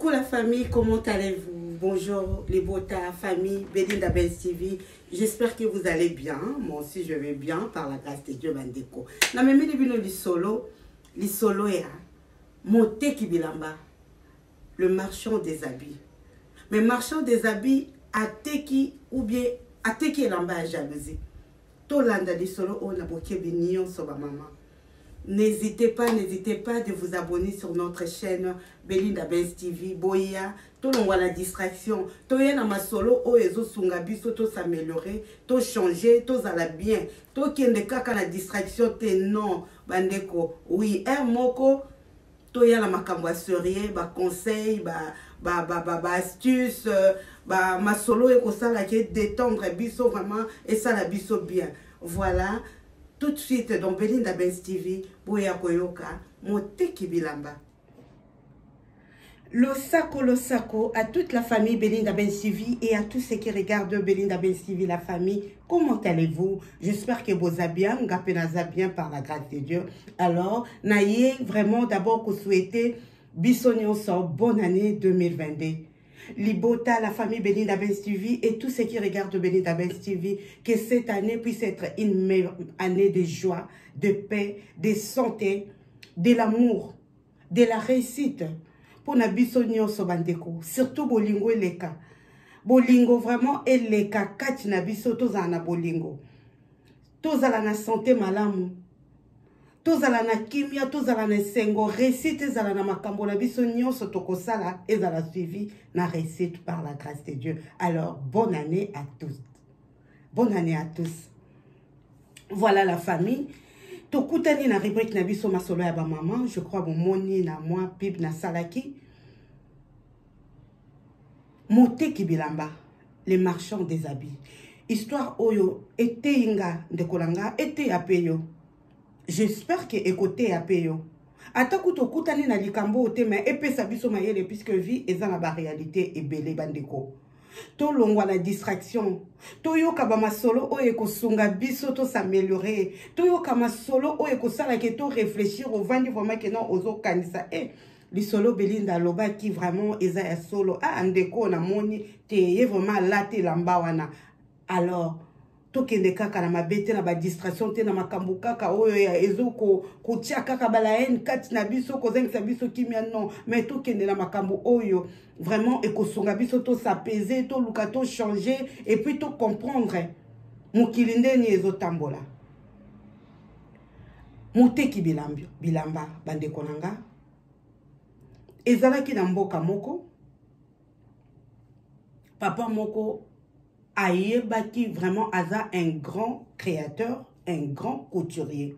Coucou la famille, comment allez-vous? Bonjour les bota, famille Belinda Benz TV. J'espère que vous allez bien. Moi aussi je vais bien par la grâce de Dieu bandeko. Na memeli bino lisolo, lisolo ya moteki bilamba, le marchand des habits. Mais marchand des habits ateki ou bien ateki elamba ya jalousie. Tolanda lisolo oyo na bokebi nyonso ba mama. N'hésitez pas, n'hésitez pas de vous abonner sur notre chaîne Belinda Benz TV. Boya, tolongwa na distraction, toya na masolo oyo ezosunga biso to s'améliorer, to changer, tozala bien. Tokende kaka na distraction te non, bandeko. Oui, un moko toya na makambo ya sérieux, ba conseil, ba ba ba ba, ba astuce, ba masolo ekosala ke détendre biso vraiment esala biso bien. Voilà. Tout de suite dans Belinda Benz TV, boya koyoka moteki bilamba. Losako, losako à toute la famille Belinda Benz TV et à tous ceux qui regardent Belinda Benz TV, la famille. Comment allez-vous? J'espère que vous allez bien, nga pe naza bien par la grâce de Dieu. Alors, naye vraiment d'abord que souhaiter biso nyonso bonne année 2022. Libota, la famille Belinda Benz TV et tous ceux qui regardent Belinda Benz TV, que cette année puisse être une meilleure année de joie, de paix, de santé, de l'amour, de la réussite. Pour na biso nyonso bandeko, surtout bolingo eleka. Bolingo vraiment eleka kati na biso tozala na bolingo. Tozala na santé malamu. Tozala na kimia, tozala na esengo, réussite ezala na makambo na biso nyonso tokosala, ezala suivi na réussite par la grâce de Dieu. Alors, bonne année à tous. Bonne année à tous. Voilà la famille. Tokutani na rubrique na biso masolo ya ba maman, je crois bomoni na moi pib na salaki. Moteki bilamba, les marchands des habits. Histoire oyo eteyinga ndeko na nga, eteya pe yo. J'espère que ekoteya pe yo. Ata kutu okutani na likambo oyo te, mais epesa biso mayele puisque vie eza na ba réalité ebele bandeko. Tolongwa na distraction, toyoka ba masolo oyo ekosunga biso to s'améliorer, toyoka masolo oyo ekosala ke to réfléchir, ovandi vraiment ke non ozokanisa lisolo Belinda alobaki vraiment eza ya solo. Ah ndeko namoni te ye vraiment alati elamba wana. Alors tokende kaka na mabe te, na ba distraction te, na makambo kaka oyo ya ezo kotia kaka ba la haine kati na biso, kozangisa biso kimia, non. Mais tokende na makambo oyo vraiment ekosunga biso to s'apaiser, toluka to changer et puis to comprendre mokili ndeni ezotambola. Moteki bilamba bandeko na nga, ezalaki na mboka moko, papa moko ayebaki vraiment aza un grand créateur, un grand couturier.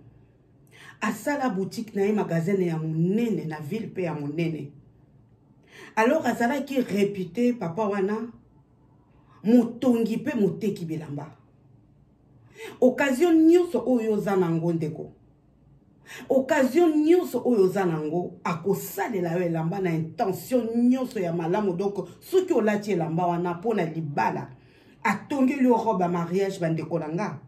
Asala boutique na ye, magasin ya monene na ville pe ya monene. Alors azalaki réputé papa wana motongi pe moteki bilamba. Occasion nyonso oyo oza nango ndeko, occasion nyonso oyo oza nango akosalela yo elamba na intention nyonso ya malamu. Donc soki olati elamba wana mpona libala, atongeli yo robe ya mariage, bandeko na nga,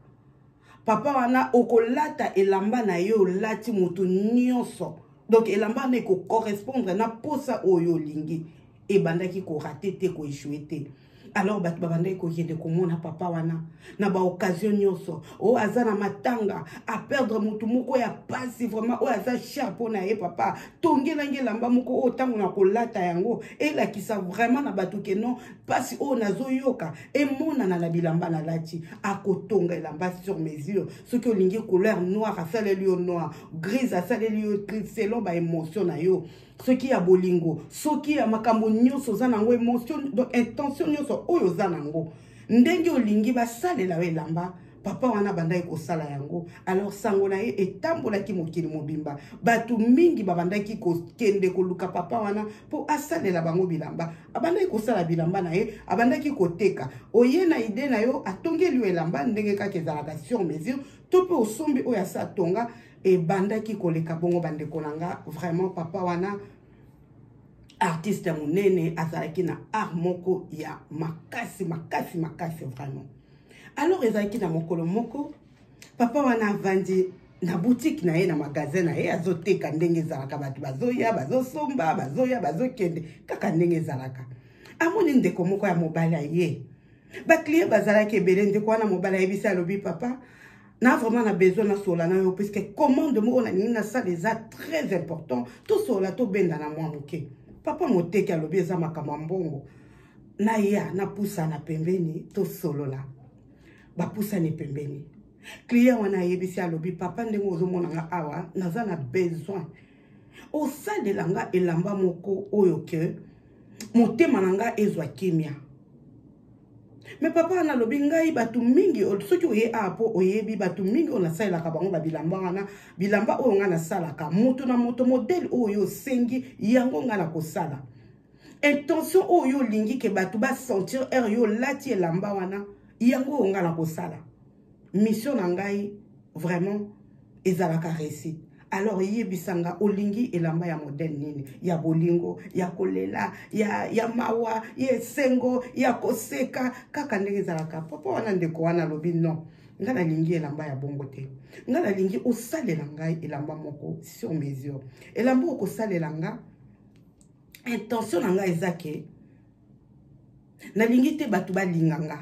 papa wana okolata elamba na ye olati moto nyonso. Donc elamba wana ekocorrespondre na posa oyo olingi. Ebandaki korate te, koéchouer te. Alors bato babandaki kokende komona papa wana na ba occasion nyonso. Oyo aza na matanga, a perdre motu moko ya pasi vraiment, oyo aza cher mpo na ye, papa tongelangi elamba moko oyo ntango na kolata yango elakisa vraiment na bato ke non, pasi oyo nazoyoka emonana na bilamba nalati. Akotonga elamba sur mesure. Soki olingi couleur noire, asaleli yo noir, grise, asaleli yo grise, selon ba émotion na yo. Soki ya bolingo, soki ya makambo nyonso oza nango, émotion, donc intention nyonso oyo oza nango, ndenge olingi basalela yo elamba, papa wana abandaki kosala yango. Alors sango na ye etambolaki mokili mobimba, bato mingi babandaki kokende koluka papa wana mpo asalela bango bilamba. Abandaki kosala bilamba na ye, abandaki koteka. Oye na idée na yo, atongeli yo elamba ndenge kaka ezalaka sur mesure, to mpe osombi oyo asa atonga. Ebandaki koleka bongo bandeko na nga. Vraiment papa wana artiste ya monene, azalaki na art moko ya makasi makasi makasi vraiment. Alors ezalaki na mokolo moko, papa wana avandi Na boutique na ye, na magasin na ye, azoteka ndenge ezalaka, bato bazoya, bazosomba, bazoya, bazokende, kaka ndenge ezalaka. Amoni ndeko moko ya mobali aye, baclient bazalaki ebele. Ndeko wana mobali ayebisi, alobi: "Papa, na vraiment na besoin nasola na yo, puisque commande moko nalingi nasala eza très important, tosola, tobenda na mwa moke." Papa moteki alobi: "Eza makambo ya mbongo, naya napusana pembeni, tosolola." Bapusani pembeni. Client wana ayebisi, alobi: "Papa, ndenge ozomona nga awa, naza na besoin osalela nga elamba moko oyo ke motema na nga ezwa kimia." Mais papa wana alobi: "Ngai, bato mingi, soki oye awa mpo oyebi bato mingi oyo nasalelaka bango babilamba wana, bilamba oyo ngai nasalaka, moto na moto, modèle oyo osengi, yango ngai nakosala. Intention oyo olingi ke bato basentir heure yo olati elamba wana, yango oyo ngai nakosala. Mission na ngai vraiment ezalaka réussite. Alors yebisa nga, olingi elamba ya modèle nini? Ya bolingo, ya kolela, ya mawa, ya esengo, ya koseka?" Kaka ndenge ezalaka. Papa wana, ndeko wana alobi: "Non, ngai nalingi elamba ya bongo te. Ngai nalingi osalela ngai elamba moko sur mesure. Elamba okosalela nga, intention na ngai eza ke nalingi te bato balinga nga.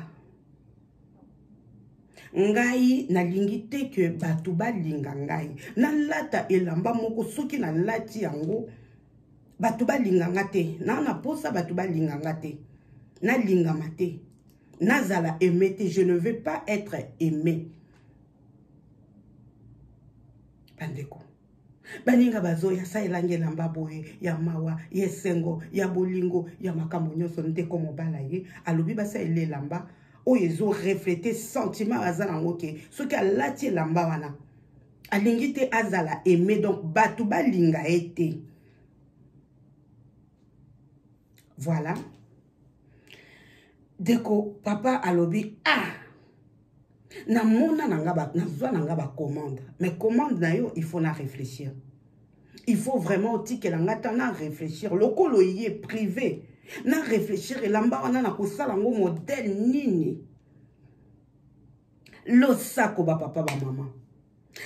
Ngai nalingi te ke bato balinga ngai. Nalata elamba moko, soki nalati yango, bato balinga nga te. Na posa bato balinga nga te, nalingama te, nazala aimé te. Je ne veux pas être aimé." Bandeko, baninga bazoya: "Salelanga elamba boye, ya mawa, ya esengo, ya bolingo, ya makambo nyonso." Ndeko mobala ye alobi basalela elamba oyo ezorefléter sentiment aza nango, ke soki alati elamba wana, alingi te azala aimé, donc bato balinga ye te. Voilà, ndeko papa alobi: "Ah, namona na nga, nazwa na nga bacommande, mais commande na yo, il faut na réfléchir. Il faut vraiment otikela nga ntan na réfléchir lokolo ye privé, na réfléchir elamba wana, na kosala yango modèle nini." Losako bapapa, bamama,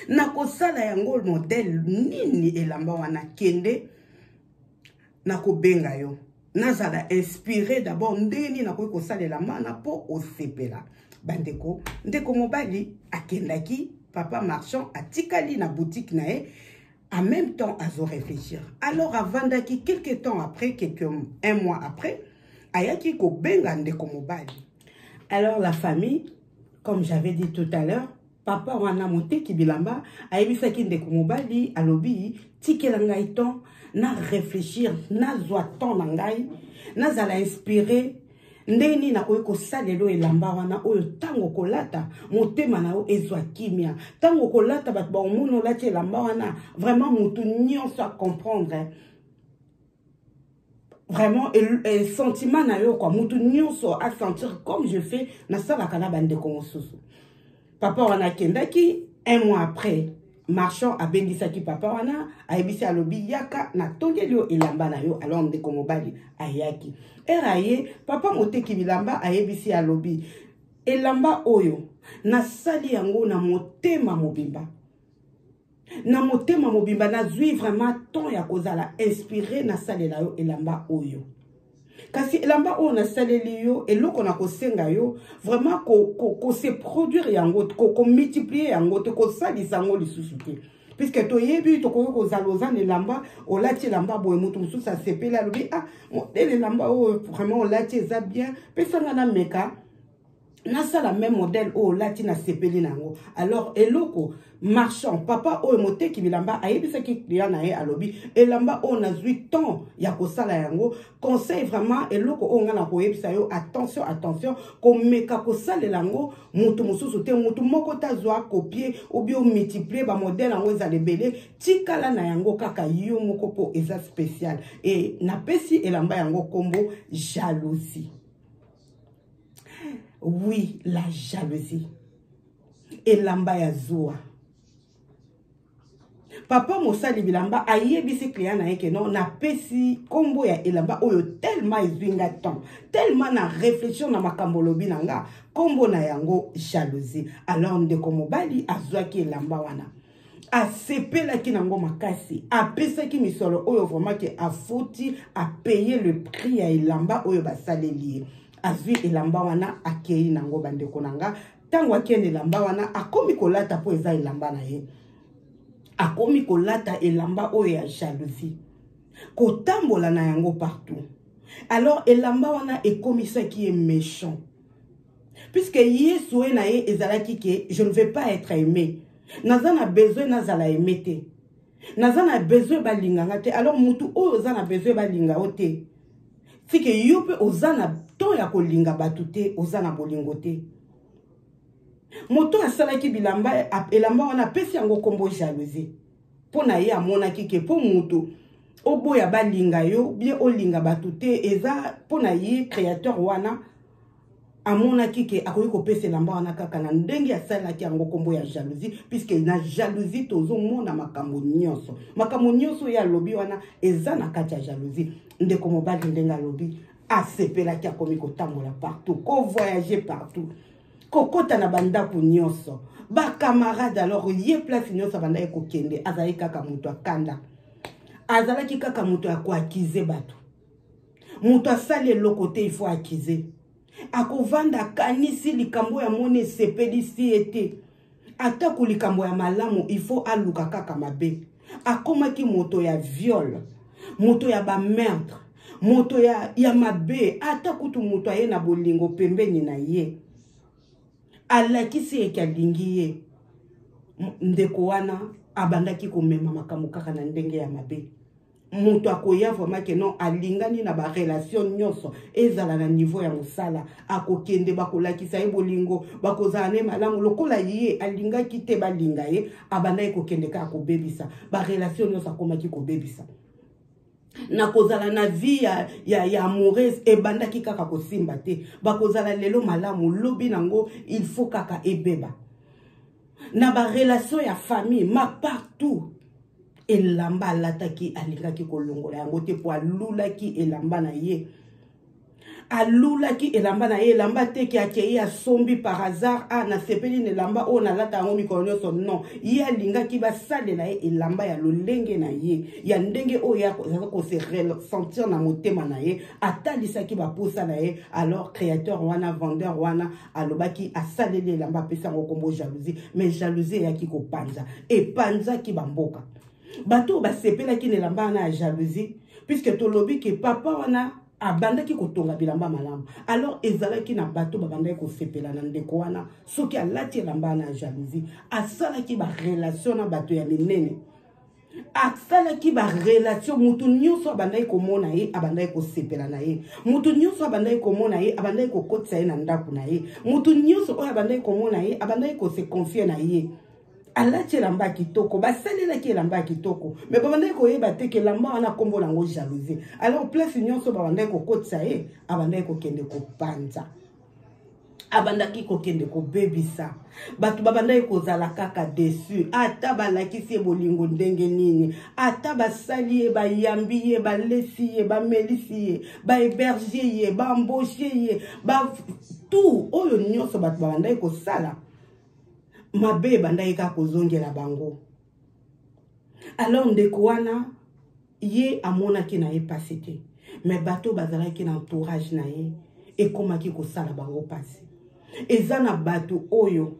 nakosala yango modèle nini elamba wana? Kende, nakobenga yo, nazala inspiré d'abord ndenge nini nakoki kosalela mana mpo osepela. Bandeko, ndeko mobali akendaki, papa marchand atikali na boutique na ye, en même temps azo réfléchir. Alors avandaki quelque temps après, quelque un mois après, ayaki kobenga ndeko mobali. Alors la famille, comme j'avais dit tout à l'heure, papa wana moteki bilamba ayebisaki ndeko mobali, alobi: "Tikela ngai temps na réfléchir, nazwa temps na ngai, nazala inspiré ndenge nini nakoki kosalela oyo elamba wana, oyo ntango kolata, motema na yo ezwa kimia. Ntango kolata, bato baomona olati elamba wana, vraiment motu nyonso acomprendre vraiment sentiment na yo, quoi. Motu nyonso asentir comme je fais, nasalaka na bandeko mosusu." Papa wana akendaki. Un mois après, marchand abengisaki papa wana, ayebisi, alobi: "Yaka, natongeli yo elamba na yo." Alors ndeko mobali ayaki. Heure aye, papa moteki bilamba ayebisi, alobi: "Elamba oyo, nasali yango na motema mobimba, na motema mobimba. Nazwi vraiment temps ya kozala inspiré, nasalela yo elamba oyo. Kasi elamba oyo nasaleli yo, eloko na kosenga yo vraiment, kose produire yango, komultiplier yango te, kosalisa yango lisusu te, puisque toyebi tokoki kozala, oza na elamba, olati elamba boye, moto mosusu asepeli, alobi: 'Ah, modèle elamba oyo vraiment olati eza bien, pesanga na meka nasala même modèle oyo olati, nasepeli na yango.'" Alors eloko marchand, papa oyo moteki bilamba, ayebisaki client na ye, alobi: "Elamba oyo, nazwi temps ya kosala yango. Conseil vraiment, eloko oyo ngai na koyebisa yo, attention, attention, komeka kosalela yango moto mosusu te. Motu moko te azwa copie obi omultiplier bamodèle yango, ezala ebele. Tikala na yango kaka yo moko, mpo eza spécial. E napesi elamba yango nkombo Jalousie." Oui, la jalousie, elamba ya zuwa. Papa mosali bilamba ayebisi client na ye ke non, napesi nkombo ya elamba oyo, tellement ezwi nga temps, tellement na réflexion na makambo olobi na nga, nkombo na yango Jalousie. Alors ndeko mobali azwaki elamba wana. Asepelaki nango makasi, apesaki misolo oyo vraiment ke afuti, apaye le prix ya elamba oyo basaleli ye. Azwi elamba wana, akei nango. Bandeko na nga, ntango akende elamba wana, akomi kolata, mpo eza elamba na ye. Akomi kolata elamba oyo ya jalousie, kotambola na yango partout. Alors elamba wana ekomisaki ye méchant, puisque ye souhait na ye ezalaki ke je ne vais pas être aimé, naza na besoin nazala aimé te, naza na besoin balinganga te. Alors mutu oyo oza na besoin balinga yo te, tike yo mpe oza na temps ya kolinga bato te, oza na bolingo te. Moto asalaki bilamba, elamba wana, apesi yango nkombo jalousie, mpo na ye amonaki ke mpo moto oboya balinga yo bien, olinga bato te, eza mpo na ye créateur wana amonaki ke akoki kopesa elamba wana kaka na ndenge asalelaki yango nkombo ya jalousie, puisque na jalousie tozomona makambo nyonso. Makambo nyonso oyo alobi wana eza na kati ya jalousie. Ndeko mobali, ndenge alobi, asepelaki, akomi kotambola partout, kovoyage partout, kokɔta na bandako nyonso, bacamarade. Alors ye, place nyonso abandaki kokende, azalaki kaka moto akanda, azalaki kaka moto ya koaccuser bato. Moto asali eloko te, il faut accuser. Akovanda, akanisi likambo oyo amoni esepelisi ye te, atako likambo ya malamu, il faut aluka kaka mabe. Akomaki moto ya viol, moto ya bameurtre, moto ya mabe. Ata kutu moto aye na bolingo pembeni na ye, alakisi eke alingi ye, ndeko wana abandaki komema makambo kaka na ndenge ya mabe. Moto akoya vraiment ke non, alingani na barelation nyonso, ezala na niveau ya mosala, akokende, bakolakisa ye bolingo, bakozala ne malamu. Lokola ye alingaki te balinga ye, abandaki kokende kaka kobebisa barelation nyonso. Akomaki kobebisa na kozala na vie ya amoureuse, ebandaki kaka kosimba te. Bakozala lelo malamu, lobi nango il faut kaka ebeba. Na barelation ya famille, ma partout, elamba alataki, alingaki kolongola yango te, mpo alulaki elamba na ye. Alulaki elamba na ye, elamba teke akei asombi par hasard, a nasepeli na elamba oyo, nalata yango mikolo nyonso. Non, ye alingaki basalela ye elamba ya lolenge na ye, ya ndenge oyo aza kose ressentir na motema na ye. Atalisaki baposa na ye. Alors créateur wana, vendeur wana, alobaki asaleli elamba, apesi yango nkombo jalousie. Mais jalousie eyaki kopanza, epanzaki bamboka. Bato oyo basepelaki na elamba wana ya jalousie, puisque tolobi ke papa wana abandaki kotonga bilamba malamu, alors ezalaki na bato babandaki kosepela na ndeko wana soki alati elamba wana ya jalousie. Asalaki barelation na bato ya minene, asalaki barelation. Motu nyonso abandaki komona ye, abandaki kosepela na ye. Motu nyonso abandaki komona ye, abandaki kokotisa ye na ndako na ye. Motu nyonso oyo abandaki komona ye, abandaki kose confier na ye. Alati elamba ya kitoko, basalelaki elamba ya kitoko, mais babandaki koyeba te ke elamba wana nkombo nango jalousie. Alors place nyonso babandaki kokotisa ye, abandaki kokende kopanza, abandaki kokende kobebisa. Bato babandaki kozala kaka déçus. Ata balakisi ye bolingo ndenge nini, ata basali ye, bayambi ye, balesi ye, bamelisi ye, bahéberge ye, baembauche ye, ba tout oyo nyonso bato babandaki kosala mabe, ebandaki kaka kozongela bango. Alors ndeko wana, ye amonaki na ye pasi te, mais bato bazalaki na entourage na ye, ekomaki kosala bango pasi. Eza na bato oyo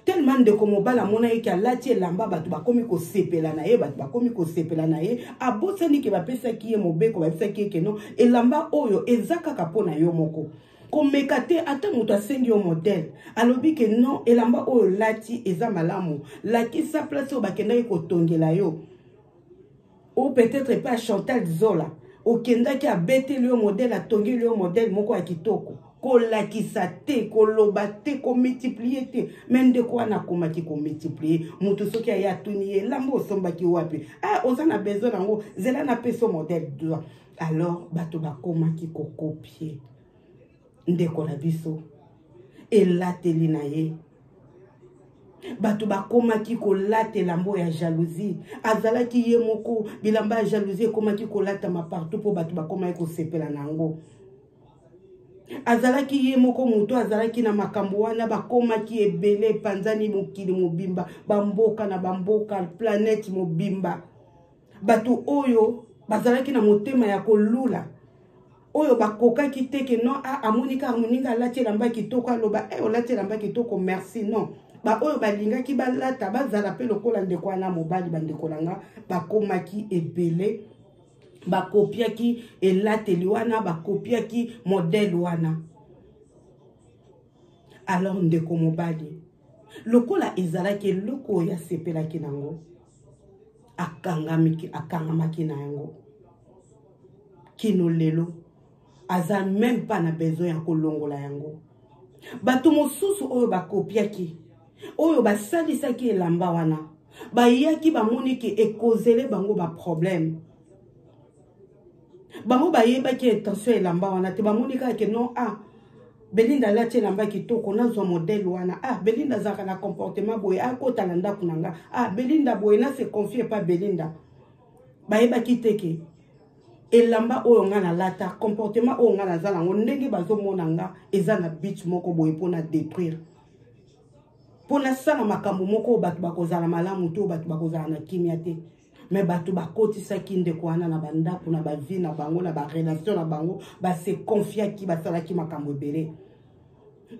tellement ndeko mobali amonaki ke alati elamba, bato bakomi kosepela na ye, bato bakomi kosepela na ye, abosani ke bapesaki ye mobeko, bayebisaki ye ke non, elamba oyo eza kaka mpo na yo moko, komeka te. Ata moto asengi yo modèle, alobi ke non, elamba oyo olati eza malamu, lakisa place oyo bakendaki kotongela yo, ou peut-être epai ya Chantal Zola okendaki, abeteli yo modèle, atongeli yo modèle moko ya kitoko, kolakisa te, koloba te, komultiplie te. Mais ndeko wana akomaki komultiplie. Moto soki aye, atuni ye: elamba osombaki wapi? Ah, oza na besoin nango, zela napesa modèle droit. Alors bato bakomaki kocopier ndeko na biso elateli na ye. Bato bakomaki kolata elamba ya jalousie. Azalaki ye moko, bilamba ya jalousie ekomaki kolatama partout, mpo bato bakomaki kosepela na yango. Azalaki ye moko moto azalaki na makambo wana. Bakomaki ebele, epanzani mokili mobimba, bamboka na bamboka, planète mobimba. Bato oyo bazalaki na motema ya kolula, oyo bakokaki te ke non, ah, amoni kaka moninga alati elamba kitoko, aloba e olati elamba kitoko, merci. Non, baoyo balingaki balata, bazala mpe lokola ndeko wana mobali. Bandeko na nga, bakomaki ebele, bakopiaki elateli wana, bakopiaki modèle wana. Alors ndeko mobali, lokola ezalaki eloko oyo asepelaki nango, akangamaki na yango kino lelo. Aza même pas na besoin ya kolongola yango. Bato mosusu oyo bakopiaki, oyo basalisaki elamba wana, bayaki, bamoni ke ekozele bango baproblème. Bango bayebaki intention elamba wana te. Bamoni kaka ke non, ah, Belinda alati elamba kitoko, nazwa modèle wana. Ah, Belinda azalaka na comportement boye, akota na ndako na nga. Ah, Belinda boye, na se confie pa Belinda. Bayebaki te ke elamba oyo nga nalata, comportement oyo nga naza nango, ndenge bazomona nga, eza na but moko boye mpona détruire, mpo nasala makambo moko oyo bato bakozala malamu te, oyo bato bakozala na kimia te. Me bato bakotisaki ndeko wana na bandako, na bavie na bango, na barelation na bango, base confiaki, basalaki makambo ebele.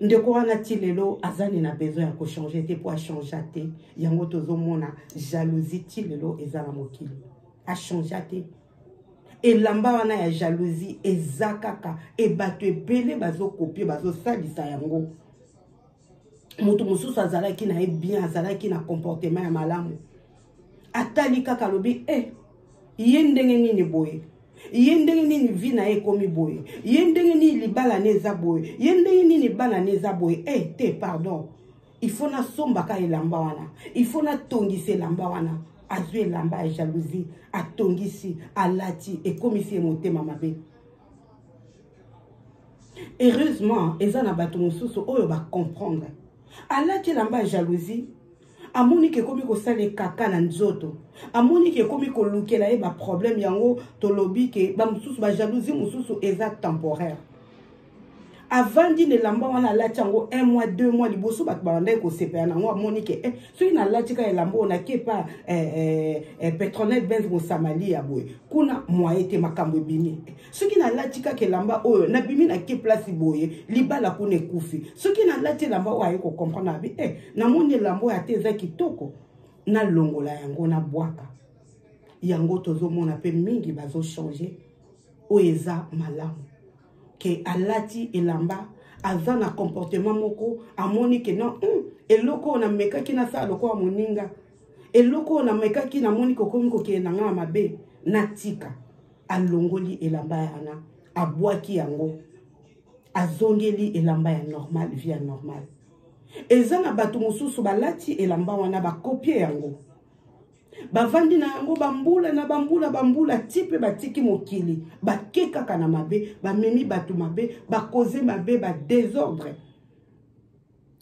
Ndeko wana ti lelo azani na besoin ya kochange te, mpo achangea te. Yango tozomona jalousie ti lelo eza na mokili. Achangea te, elamba wana ya jalousie eza kaka e bato ebele bazokopie, bazosalisa yango. Moto mosusu azalaki na ye bien, azalaki na comportement ya malamu, atali kaka, alobi: "E ye ndenge nini boye? Ye ndenge nini vie na ye ekomi boye? Ye ndenge nini libala ne eza boye? Ye ndenge nini bana ne eza boye? E te, pardon, il faut nasombaka elamba wana, il faut natongisa elamba wana." Azwi elamba ya jalousie, atongisi, alati, ekomisi ye motema mabe. Heureusement, eza na bato mosusu oyo bacomprendre. Alati elamba ya jalousie, amoni ke ekomi kosala ekaka na nzoto, amoni ke ekomi kolukela ye baproblème. Yango tolobi ke bamosusu, bajalousie mosusu eza temporaire. Avandi na elamba wana, alati yango un mois, 2 mois. Liboso bato babandaki kosepela nango. Amoni ke eh, soki nalati kaka elamba oyo, nake pa eh, eh, eh, Petronel Benz Mosamali ya boye, kuna moye te, makambo ebimi. Soki nalati kaka elamba oyo, nabimi, nake place boye, libala kuna ekufi. Soki nalati elamba oyo, aye kocomprendre, abi eh, namoni elamba oyo ate eza kitoko, nalongola yango, nabwaka yango. Tozomona mpe mingi bazochange. Oyo eza malamu ke alati elamba, aza na comportement moko, amoni ke non, eloko oyo namekaki nasala lokola moninga, eloko oyo namekaki, namoni kokomi kokende na ngai ya mabe, natika. Alongoli elamba wana, abwaki yango, azongeli elamba ya normal, vie ya normal. Eza na bato mosusu balati elamba wana, bakopie yango, bavandi na yango bambula na bambula, bambula, ti mpe batiki mokili, bake kaka na mabe, bamemi bato mabe, bakoze mabe, badésordre.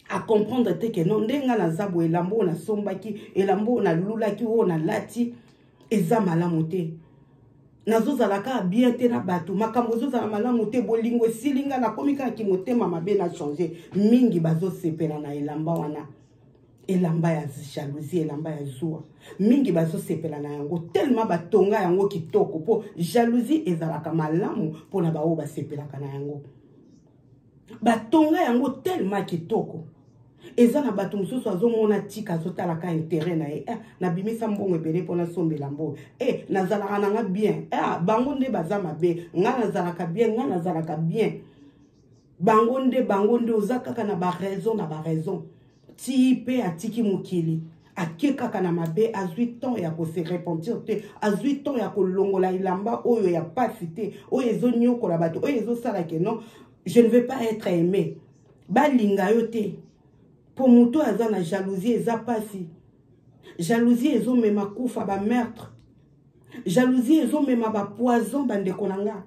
Acomprendre te ke non, ndenge nga naza boye, elamba oyo nasombaki, elamba oyo nalulaki, oyo nalati, eza malamu te. Nazozala kaka bien te na bato, makambo ezozala malamu te, bolingo esili nga, nakomi kaka kimotema mabe, na change. Mingi bazosepela na elamba wana, elamba ya jalousie, elamba ya zuwa. Mingi bazosepela na yango tellement batonga yango kitoko, mpo jalousie ezalaka malamu mpona baoyo basepelaka na yango. Batonga yango tellement kitoko. Eza na bato mosusu azomona tika, azotalaka intérêt na ye: "Eh, nabimisa mbongo ebele mpo nasombela mbongo, eh, nazalaka nanga bien. Eh, bango nde baza mabe, nga nazalaka bien, nga nazalaka bien, bango nde, bango nde." Oza kaka na baraison, na baraison, ti mpe atiki mokili, ake kaka na mabe. Azwi temps ya kose repentir te, azwi temps ya kolongola elamba oyo ya pasi te, oyo ezoniokola bato, oyo ezosala ke non, je ne veux pas être aimé. Balinga yo te, mpo moto oyo aza na jalousie, eza pasi. Jalousie ezomema kufa, bameurtre. Jalousie ezomema bapoison. Bandeko na nga,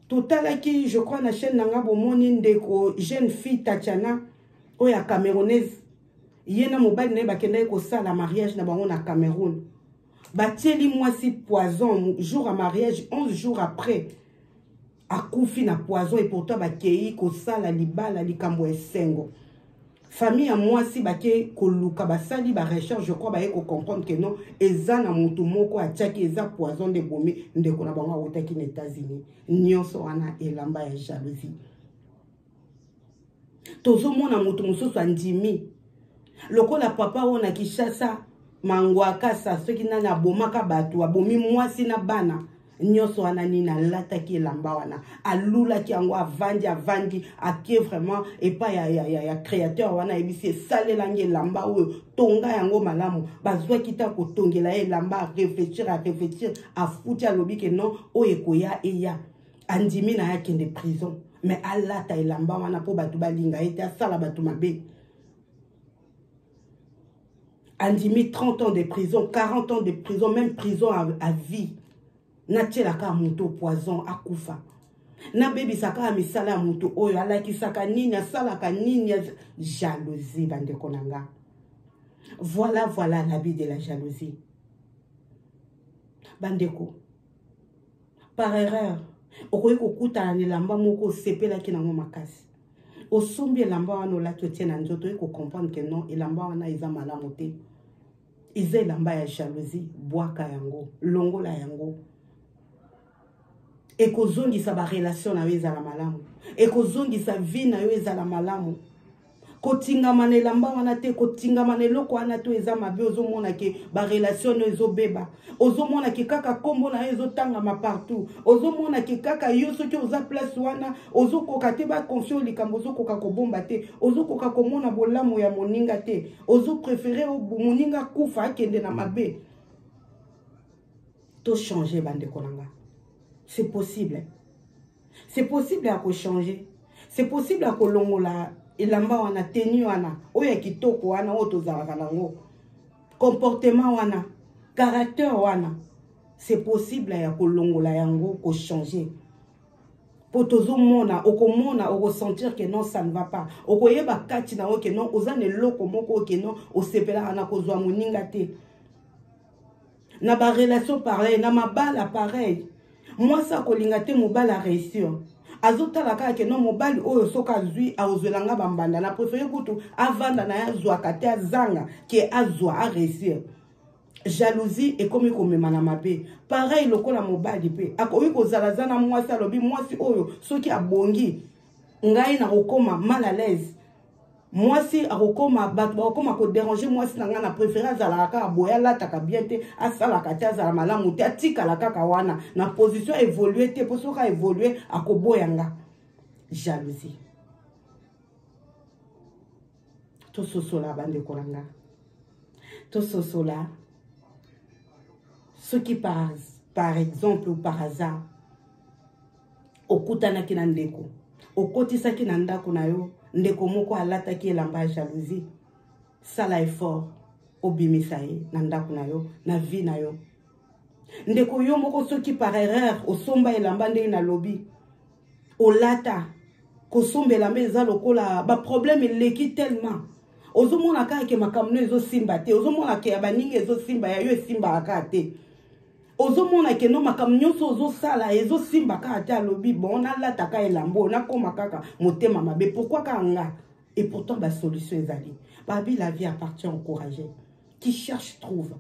totalaki, je crois, na chaîne na nga, bomoni ndeko jeune fille Tatiana oyo ya Camerounaise. Ye na mobali na ye bakendaki kosala mariage na bango na Cameroun. Batieli mwasi poison jour ya mariage. 11 jours après, Akufi na poison, et pourtant bakei kosala libala, likambo ya esengo. Famille ya mwasi bake koluka, basali ba recherche, je crois baye kocomprendre que non, eza na motu moko atiaki, eza poison nde ebomi ndeko na bango awutaki na États-Unis. Nyonso wana elamba ya jalousie. Tozomona motu mosusu andimi lokola papa oyo na Kinshasa, Mangwakasa, soki nani abomaka bato, abomi mwasi na bana. Nyonso wana nini? Alataki elamba wana, alulaki yango, avandi avandi, ake vraiment epai ya créateur wana, ayebisi: "Esalelangi elamba oyo, tonga yango malamu." Bazwaki ta kotongela ye elamba, aréfléchir, aréfléchir, afuti, alobi ke non, oyo ekoya eya. Andimi na ye akende prison, mais alata elamba wana mpo bato balinga ye te, asala bato mabe. Andimi 30 ans de prison, 40 ans de prison, même prison à vie. Natielaka moto poison, akufa, nabebisaka ya misala ya moto oyo alakisaka nini, asalaka nini. Jalousie, bandeko na nga, voilà, voilà l'habit de la jalousie. Bandeko, par erreur okoki kokutana na elamba moko osepelaki nango makasi, osombi elamba wana, olati, otie na nzoto, oyi kocomprendre ke non, elamba wana eza malamu te, eza elamba ya jalousie. Bwaka yango, longola yango. Ekozongisa barelation na yo ezala malamu, ekozongisa vie na yo ezala malamu. Kotingama na elamba wana te, kotingama na eloko wana te, eza mabe. Ozomona ke barelation no ezobeba, ozomona ke kaka nkombo na yo ezotangama partout, ozomona ke kaka yo soki oza place wana ozokoka te, baconfie likambo ozokoka kobomba te, ozokoka komona bolamu ya moninga te, ozopréféré moninga kufa, akende na mabe. Tochange, bandeko na nga, c'est possible, c'est possible ya kochanger, c'est possible ya kolongola elamba wana, tenue wana oyo ya kitoko wana oyo tozalaka nango, comportement wana, caractère wana. C'est possible ya kolongola yango, kochanger, mpo tozomona, okomona, okosentir ke non, ça ne va pas. Okoyeba kati na yo ke non, oza na eloko moko oyo ke non, osepelaka na kozwa moninga te. Na barelation pareil, na mabala pareil, mwasi akolinga te mobali aréussir. Azotala kaka ke non, mobali oyo soki azwi, akozwelanga bambanda. Na préféré kutu avanda na ye, azwaka te, azanga, ke azwa aréussir. Jalousie ekomi komema na mabe. Pareil lokola mobali mpe akoki kozala aza na mwasi, alobi: "Mwasi oyo soki abongi, ngai nakokóma mal à l'aise, mwasi akokoma, bato bakokoma kodéranger mwasi na ngai. Na préféré azalaka kaka boye, alataka bien te, asalaka te, azala malamu te, atikala kaka wana na position, évolue te, mpo soki aévolue akoboya nga." Jalousie. Tososola, bandeko na nga, tososola. Soki par exemple ou par hasard okutanaki na ndeko, okotisaki na ndako na yo ndeko moko alataki elamba ya jalousie, sala effort obimisa ye na ndako na yo, na vie na yo. Ndeko, yo moko soki par erreur osomba elamba, ndenge nalobi, olata, kosomba elamba eza lokola baproblème eleki tellement, ozomona kaka ke makambo no ezosimba te, ozomona ke ya baninga ezosimba, ya yo esimbaka kaka te, ozomona ke no, makambo nyonso ozosala ezosimba kaka te. Alobi: "Bon, nalataka elamba oyo, nakóma kaka motema mabe. Pourquoi kaka nga?" Et pourtant basolution ezali. Babi, la vie appartient au courageux. Qui cherche trouve.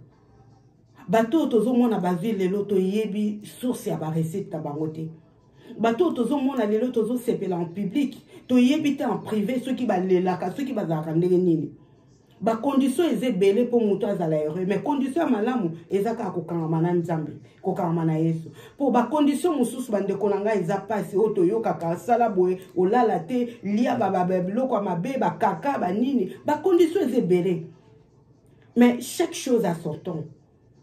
Bato oyo tozomona bazwi lelo, toyebi source ya baréussite na bango te. Bato oyo tozomona lelo tozosepela en public, toyebi te en privé soki balelaka, soki bazalaka ndenge nini. Bacondition eza ebele mpo moto azala heureux, mais condition ya malamu eza kaka kokangama na Nzambe, kokangama na Yesu. Mpo bacondition mosusu, bandeko na ngai, eza mpasi. Oyo toyokaka, asala boye, olala te, lia biloko ya mabe, bakaka banini, bacondition eza ebele. Mais chaque chose à son temps.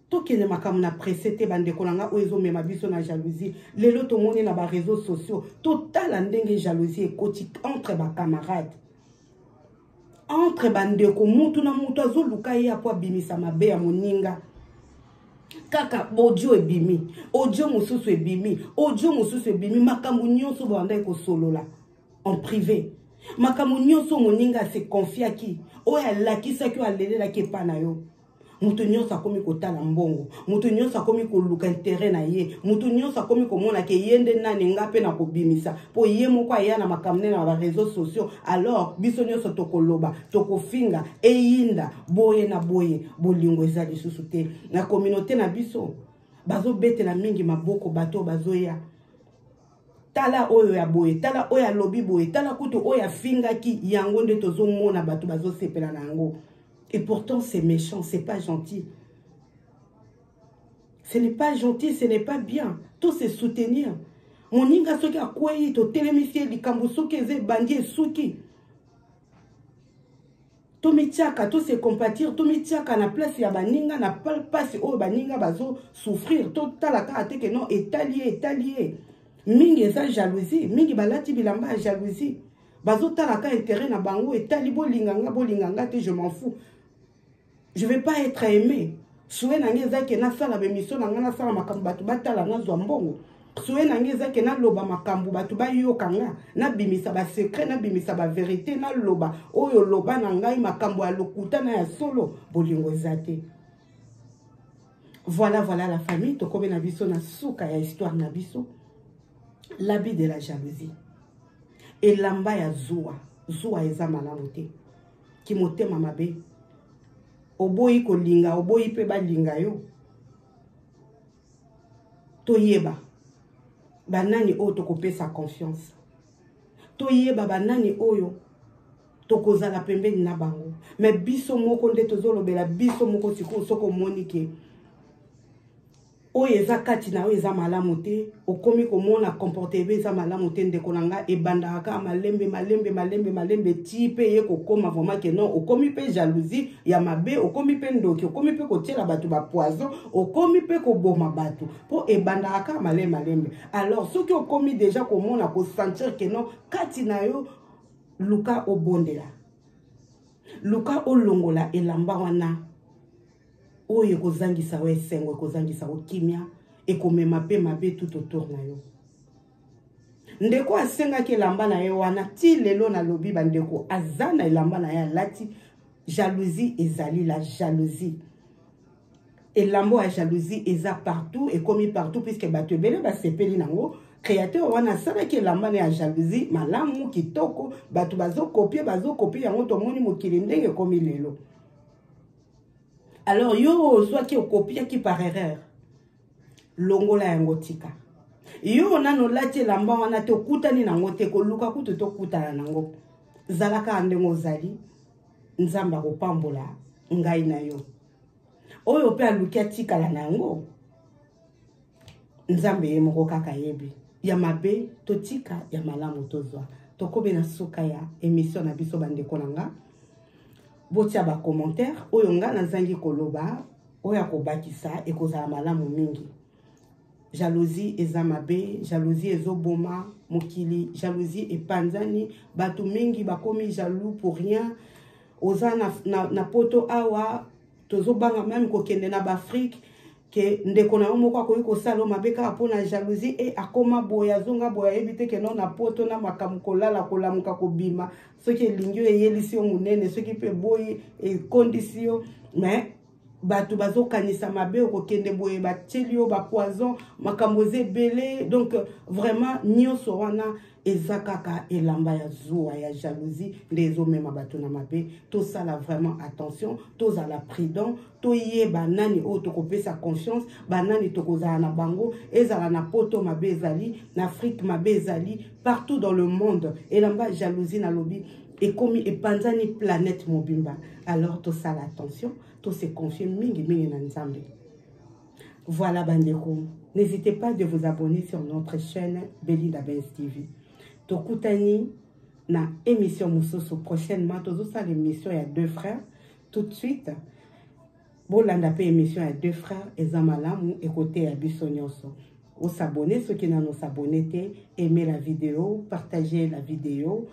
Tokende makambo na presse te, bandeko na nga. Oyo ezomema biso na jalousie lelo, tomoni na baréseaux sociaux, totala ndenge jalousie ekoti entre bacamarade, entre bandeko. Mutu na mutu azoluka ye apo abimisa mabe ya moninga. Kaka audio ebimi, audio mosusu ebimi, audio mosusu ebimi. Makambo nyonso bandaki kosolola en privé, makambo nyonso moninga ase confiaki, oyo alakisaki, oyo alelelaki epa na yo. Moto nyonso akomi kotala mbongo, moto nyonso akomi koluka intérêt na ye, moto nyonso akomi komona ke ye nde nani, nga mpe na kobimisa mpo ye moko aya na makambo nde na baréseaux sociaux. Alors biso nyonso tokoloba, tokofinga, eyinda boye na boye. Bolingo eza lisusu te na communauté na biso. Bazobetela mingi maboko bato oyo bazoya: tala oyo ya boye, tala oyo alobi boye, tala kutu oyo afingaki. Yango nde tozomona bato bazosepela na yango. Et pourtant c'est méchant, c'est pas gentil, ce n'est pas gentil, ce n'est pas bien. To se soutenir. Moninga soki akwei, totelemisi ye. Likambo soki eza, ebandi, esuki. Tomitiaka, tose compatir, tomitiaka na place ya baninga, na mpasi oyo baninga bazosouffrir. Totala kaka te ke non, etali ye, etali ye. Mingi eza jalousie, mingi balati bilamba ya jalousie, bazotalaka intérêt na bango. Etali bolinga nga, bolinga nga te, je m'en fous, je vais pas être aimé. Souhait na ngai eza ke nasala baémission na ngai, nasala makambo, bato batala, nazwa mbongo. Souhait na ngai eza ke naloba makambo, bato bayoka nga, nabimisa basecret, nabimisa bavérité, naloba oyo loba na ngai, makambo ya lokuta na ya solo. Bolingo eza te. Voilà, voilà la famille, tokomi na biso na suka ya histoire na biso, l'habit de la jalousie, elamba ya zuwa. Zuwa eza malamu te, kimotema mabe, oboyi kolinga, oboyi mpe balinga yo. Toyeba banani oyo tokopesa confiance, toyeba banani oyo tokozala pembeni na bango. Me biso moko nde tozolobela biso moko sikoyo. Soki omoni ke oyo eza kati na oyo eza malamu te, okomi komona comportement eza malamu te, ndeko na nga, ebandaka kaka malembe malembe malembe malembe ti mpe ye kokóma vraiment ke non, okomi mpe jalousie ya mabe, okomi mpe ndoki, okomi mpe kotiela bato bapoison, okomi mpe koboma bato, mpo ebandaka kaka malembe malembe. Alors soki okomi déjà komona, kosentir ke non, kati na yo, luka obondela, luka olongola elamba wana oyo ekozangisa yo esengo, ekozangisa yo kimia, ekomema mpe mabe tout autour na yo. Ndeko asengaki elamba na ye wana, ti lelo nalobi, bandeko, aza na elamba na ye alati. Jalousie ezali, la jalousie, elamba ya jalousie eza partout, ekomi partout, puisque bato ebele basepeli nango. Créateur wana asalaki elamba na ya jalousie malamu, kitoko, bato bazocopier, bazocopier yango. Tomoni mokili ndenge ekomi lelo. Alors yo ozwaki, okopiaki par erreur, longola yango, tika. Yo nano olati elamba wana te, okutani nango te, koluka kutu tokutana nango. Zala kaka ndenge ozali, Nzambe akopambola ngai na yo. Oyo mpe aluki atikala na yango, Nzambe ye moko kaka ayebi. Ya mabe totika, ya malamu tozwa. Tokomi na suka ya émission na biso. Bandeko na nga, botia bacommentaire oyo nga nazangi koloba, oyo akobakisa, ekozala malamu mingi. Jalousie eza mabe, jalousie ezoboma mokili, jalousie epanzani, bato mingi bakomi jaloux pour rien. Oza na poto awa, tozobanga même kokende na baAfrique, ke ndeko na yo moko akoki kosala yo mabe kaka mpona jalousie. E akoma boye, azonga boye, ayebi te ke no, na poto na makambo, kolala, kolamuka, kobima, soki elingi yo eyelisi yo monene, soki mpe boyi ekondisi yo. Mais bato bazokanisa mabe, okokende boye, batieli yo bapoison, makambo eza ebele. Donc vraiment nyonso wana eza kaka elamba ya zuwa, ya jalousie nde ezomema bato na mabe. Tosala vraiment attention, tozala prudent, toyeba nani oyo tokopesa confiance, banani tokozala na bango. Ezala na poto mabe ezali, na Afrique mabe ezali, partout dans le monde elamba jalousie, nalobi, ekomi epanzani planète mobimba. Alors tosala attention, tose confier mingimingi na Nzambe. Voilà bandeko, n'hésitez pas de vous abonner sur notre chaîne Belinda Benz TV. Tokutani na émission mosusu prochainement. Tozosala émission ya deux frères tout de suite. Bolanda mpe émission ya deux frères, eza malamu, ekoteya biso nyonso. Os'abonner soki nano os'abonner te, aimez la vidéo, partagez la vidéo,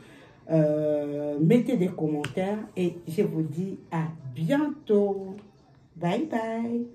mettez des commentaires et je vous dis à bientôt. Bye bye.